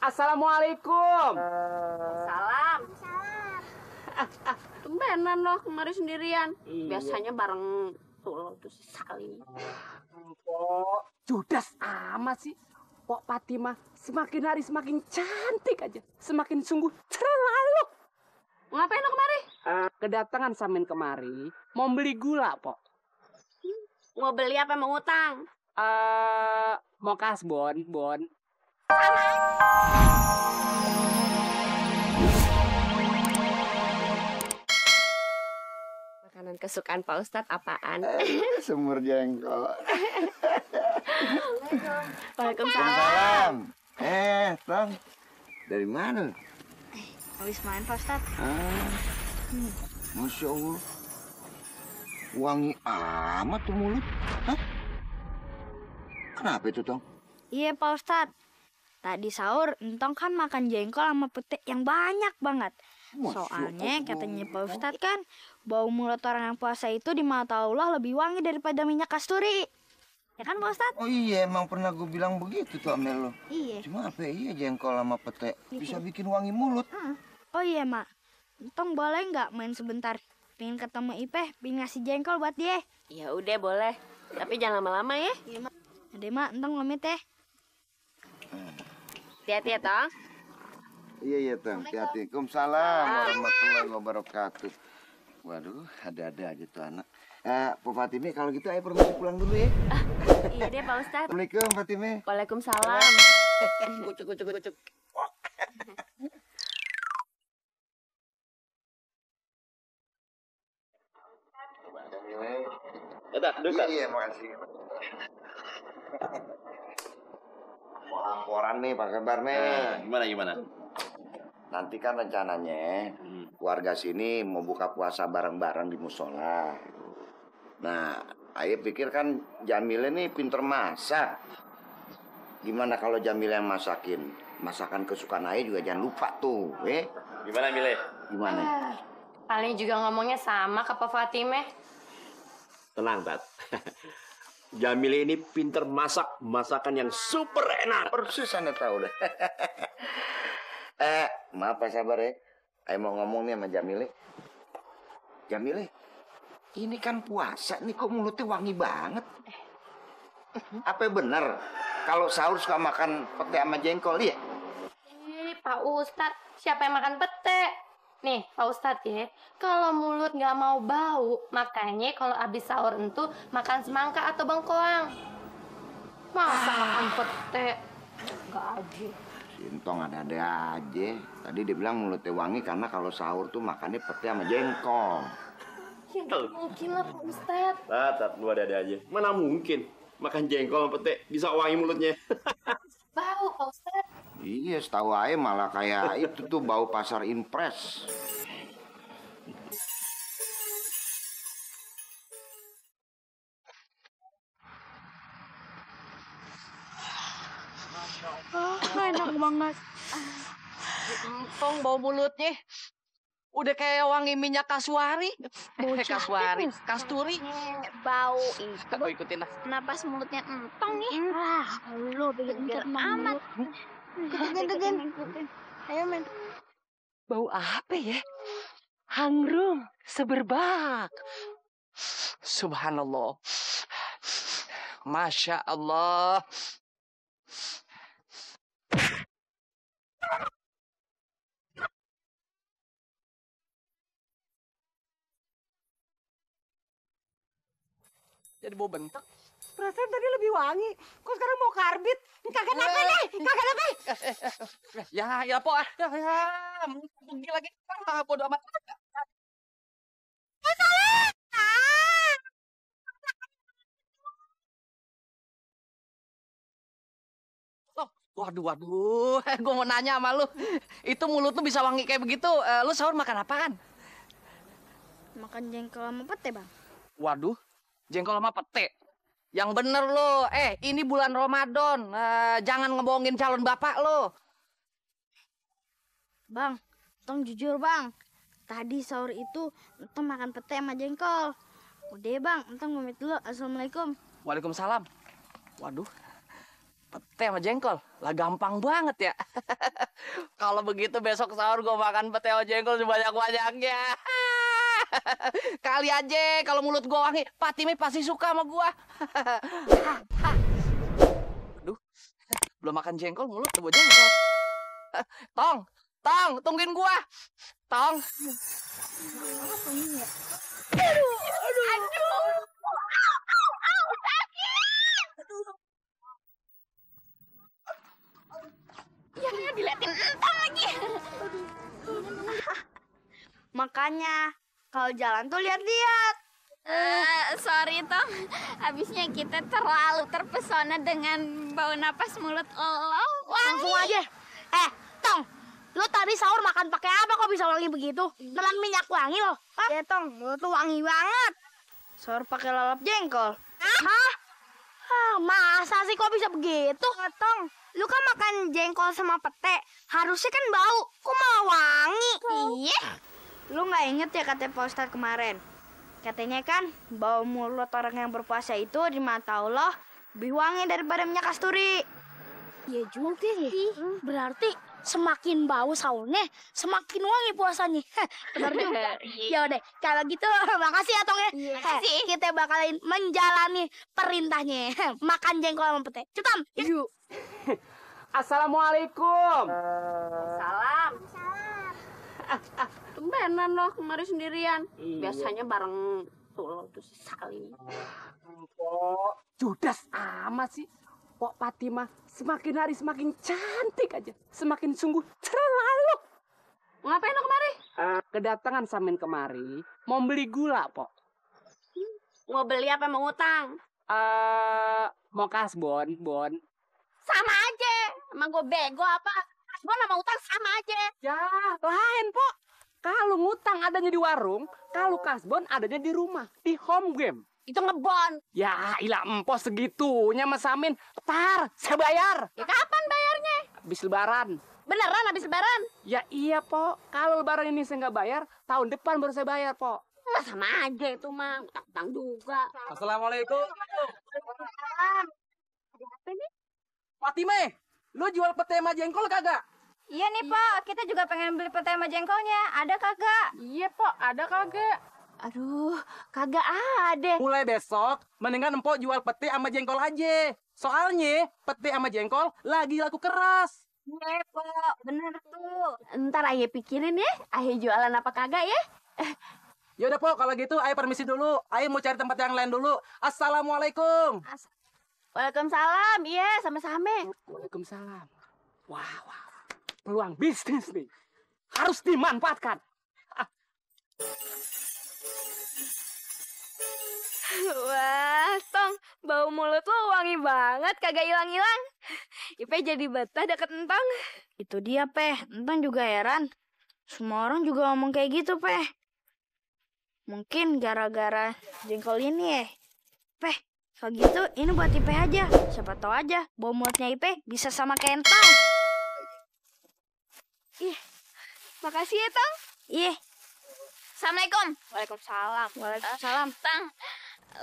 Assalamualaikum. Salam. Tumbenan loh kemari sendirian. Iya. Biasanya bareng tuh si Salim. Pok, judas amat sih. Pok Fatimah semakin hari semakin cantik aja. Semakin sungguh terlalu. Ngapain lo kemari? Kedatangan Samin kemari mau beli gula, Pok. Mau beli apa mau ngutang? Mau kasbon, Bon. Makanan kesukaan Pak Ustadz apaan? Semur jengkol. Waalaikumsalam. Tong. Dari mana? Habis main Pak Ustadz. Masya Allah. Wangi amat tuh mulut. Hah? Kenapa itu, Tong? Iya Pak Ustadz. Tadi sahur Entong kan makan jengkol sama petik yang banyak banget. Soalnya katanya Pak Ustadz kan bau mulut orang yang puasa itu di mata Allah lebih wangi daripada minyak kasturi. Ya kan Pak Ustadz? Oh iya, emang pernah gue bilang begitu tuh Amel lo. Iya. Cuma apa iya jengkol sama pete bisa bikin wangi mulut. Oh iya Mak. Entong boleh nggak main sebentar? Pengen ketemu Ipeh, pengen ngasih jengkol buat dia. Ya udah boleh. Tapi jangan lama-lama ya. Iya Mak. Ada Mak, Entong pamit ya. Hati-hati ya, Tong. Iya, Tong. Waalaikumsalam warahmatullahi wabarakatuh. Waduh, ada-ada aja tuh anak. Bu Fatime, kalau gitu ayo permisi pulang dulu ya. Iya deh, Pak Ustadz. Assalamualaikum Fatime. Waalaikumsalam. Kucuk. Iya, makasih. Mau laporan nih, Pak Kabar nih. Gimana? Nanti kan rencananya keluarga sini mau buka puasa bareng-bareng di musola. Nah, Aye pikir kan Jamile nih pinter masak. Gimana kalau Jamile yang masakin? Masakan kesukaan Aye juga jangan lupa tuh, Gimana, Mile? Gimana? Paling juga ngomongnya sama ke Pak Fatime. Tenang, Tat. Jamile ini pinter masak masakan yang super enak. Persis Anda tahu deh. Maaf Pak Sabar ya. Ayo mau ngomong nih sama Jamile. Jamile, ini kan puasa nih kok mulutnya wangi banget. Apa bener kalau sahur suka makan pete sama jengkol ya? Pak Ustadz, siapa yang makan pete? Nih, Pak Ustadz ya, kalau mulut nggak mau bau, makanya kalau abis sahur itu makan semangka atau bengkoang. Masa makan pete? Nggak aja. Sintong ada-ada aja. Tadi dia bilang mulutnya wangi karena kalau sahur tuh makannya pete sama jengkol. Ya nggak mungkin lah Pak Ustadz. Tat, lu ada aja. Mana mungkin makan jengkol sama pete bisa wangi mulutnya. Bau Pak Ustadz. Iya, setahu aja malah kayak itu tuh bau pasar impres. Enak banget. Entong bau mulutnya. Udah kayak wangi minyak kasuari. Kasuari, kasturi. Bau itu. Aku ikutin lah. Napas mulutnya Entong nih. Lo pikir amat. Ikutin. Ayo men. Bau apa ya? Harum, seberbak. Subhanallah. Masya Allah. Jadi bau bentek. Perasaan tadi lebih wangi. Kok sekarang mau karbit? Kagak apa deh. Kagak apa. Ya, po. Ya, pergi lagi. Bodoh amat. Waduh. Gue mau nanya sama lu. Itu mulut lu bisa wangi kayak begitu. Lu sahur makan apaan? Makan jengkol sama pete bang. Waduh, jengkol sama pete. Yang bener lo. Ini bulan Ramadan. Jangan ngebohongin calon bapak lo. Bang, Entong jujur bang. Tadi sahur itu Entong makan pete sama jengkol. Udah bang, Entong pamit dulu. Assalamualaikum. Waalaikumsalam. Waduh, pete sama jengkol. Lah gampang banget ya. Kalau begitu besok sahur gue makan pete sama jengkol sebanyak-banyaknya. Kali aja kalau mulut gue wangi, Fatime pasti suka sama gue. Aduh, belum makan jengkol, mulut udah bau jengkol. Tong, tungguin gue. Tong. Ya, diliatin entang lagi. Makanya kalau jalan tuh lihat-lihat. Sorry Tong, habisnya kita terlalu terpesona dengan bau napas mulut lo. Langsung aja. Tong, lu tadi sahur makan pakai apa kok bisa wangi begitu? Telan minyak wangi loh. Ya Tong, mulut lu wangi banget. Sahur pakai lalap jengkol. Hah? Masa sih kok bisa begitu? Tong, lu kan makan jengkol sama pete. Harusnya kan bau, kok malah wangi? Iya. Lu nggak inget ya kata Pak Ustadz kemarin? Katanya kan bau mulut orang yang berpuasa itu di mata Allah lebih wangi daripada minyak kasturi. Ya juga sih. Berarti semakin bau sahurnya, semakin wangi puasanya. Benar juga. Ya udah, kalau gitu makasih ya Tong ya. Kita bakalan menjalani perintahnya. Makan jengkol sama pete. Cepetan. Yuk. Assalamualaikum. Salam. Tumbenan loh kemari sendirian. Biasanya bareng tuh si Salim. Pok, judes amat sih. Pok Fatimah semakin hari semakin cantik aja. Semakin sungguh terlalu. Ngapain lo kemari? Kedatangan Samin kemari mau beli gula, Pok. Mau beli apa mau ngutang? Mau kasbon, Bon. Sama aja. Emang gue bego apa? Kasbon sama utang sama aja. Ya, lain, Pok. Kalau ngutang adanya di warung, kalau kasbon adanya di rumah, di home game. Itu ngebon. Ya, ilah empos segitunya Mas Samin. Ntar, saya bayar. Ya kapan bayarnya? Habis lebaran. Beneran habis lebaran? Ya iya, Pok. Kalau lebaran ini saya nggak bayar, tahun depan baru saya bayar, Pok. Nah, sama aja itu mah. Utang-utang juga. Assalamualaikum. Ada apa nih? Fatime, lu jual pete sama jengkol kagak? Iya nih Pak, kita juga pengen beli pete sama jengkolnya. Ada kagak? Iya, Pok. Ada kagak? Aduh, kagak ada. Mulai besok, mendingan empok jual pete sama jengkol aja. Soalnya, pete sama jengkol lagi laku keras. Iya, Pak. Bener tuh. Ntar Ayah pikirin ya. Ayah jualan apa kagak ya? Yaudah, Pok, kalau gitu, Ayah permisi dulu. Ayah mau cari tempat yang lain dulu. Assalamualaikum. Waalaikumsalam. Iya, sama-sama. Waalaikumsalam. Wah. Peluang bisnis nih. Harus dimanfaatkan. Wah, Tong, bau mulut lo wangi banget, kagak hilang-hilang. Ipe jadi betah deket Entong. Itu dia, Peh. Entong juga heran. Semua orang juga ngomong kayak gitu, Peh. Mungkin gara-gara jengkol ini ya. Peh, kalau gitu ini buat Ipe aja. Siapa tahu aja bau mulutnya Ipe bisa sama kayak Entong. Ih, makasih ya, Tong. Iya. Assalamualaikum. Waalaikumsalam. Waalaikumsalam. Tang,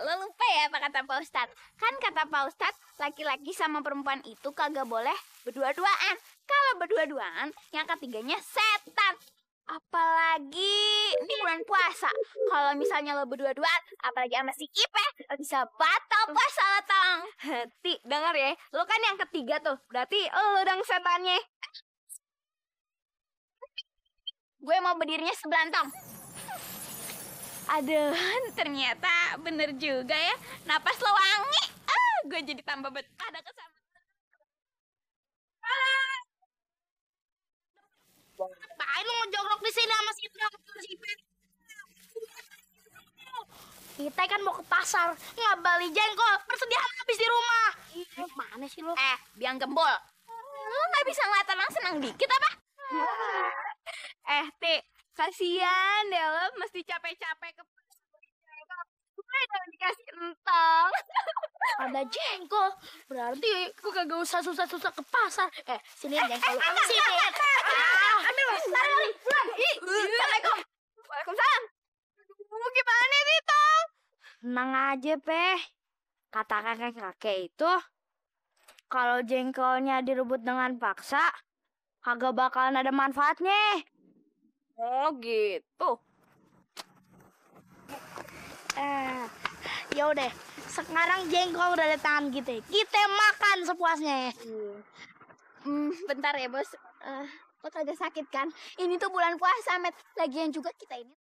lo lupa ya apa kata Pak Ustadz? Kan kata Pak Ustadz, laki-laki sama perempuan itu kagak boleh berdua-duaan. Kalau berdua-duaan, yang ketiganya setan. Apalagi di bulan puasa. Kalau misalnya lo berdua-duaan, apalagi sama si Ipe, lo bisa batal puasa lo, Tong. Ti, denger ya. Lo kan yang ketiga tuh. Berarti lo dong setannya. Gue mau berdirinya sebelah Tong. Aduh, ternyata bener juga ya. Napas lo wangi. Gue jadi tambah betah ada kesama. Ngapain lu ngejogrok di sini sama si Ipe? Kita kan mau ke pasar, nggak beli jengkol, persediaan habis di rumah. Mana sih lo? Biang gembol. Lo nggak bisa ngeliat orang senang dikit apa? Ti, kasihan deh lo mesti capek-capek ke gue udah dikasih Entong. Ada jengkol, berarti gue kagak usah susah-susah ke pasar. Sini jengkol, sini. Ambil lo, lari. Assalamualaikum. Waalaikumsalam. Gimana nih, Tong? Tenang aja, Peh. Kata kakek-kakek itu, Kalau jengkolnya direbut dengan paksa, kagak bakalan ada manfaatnya. Oh gitu. Ya udah, sekarang jengkol udah di tangan kita. Kita makan sepuasnya. Bentar ya, Bos. Lo kagak sakit kan? Ini tuh bulan puasa, Met. Lagian juga kita ini